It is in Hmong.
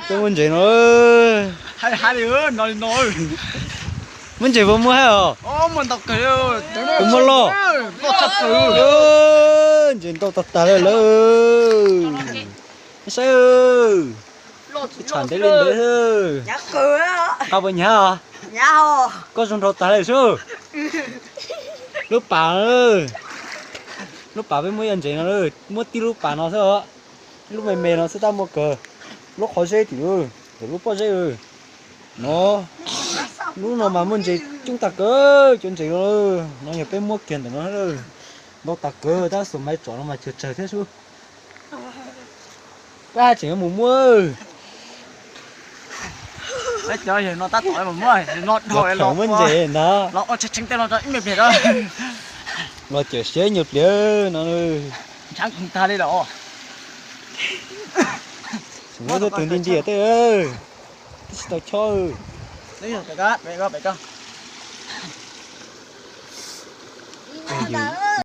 Peb muab ntses no. Muab ntses puas muaj hais os? Puas muaj loj? Ntses ntau tag tag li lawm. Saib, tsham ntev li ntev. Qab puas hnyav os? Koj zoo nraug tag li sub. Lub pas, lub pas peb muab ua ntses no, muab tib lub pas no xwb os. Lub me me no xwb tab muaj kawg. Lub qhov zeb tim, tim lub pob zeb no. Lub no mas muaj ntses coob tag kawg, cov ntses no. No yog peb muab kiag ntawm no, ntau tag kawg tab xum maiv tsom no mas cuag tsawg thiab sub. Peb haj tseem yuav mus muab. Cov no tab tom muab, no dhau los muab ntses ntag. Los ua tshee tshee tej no rau ib me pliag rau. Los cawm siab ib nyuag pliag no. Ntshav tag li los. Muab tej tus nti nti tej, twb tsis tau chob.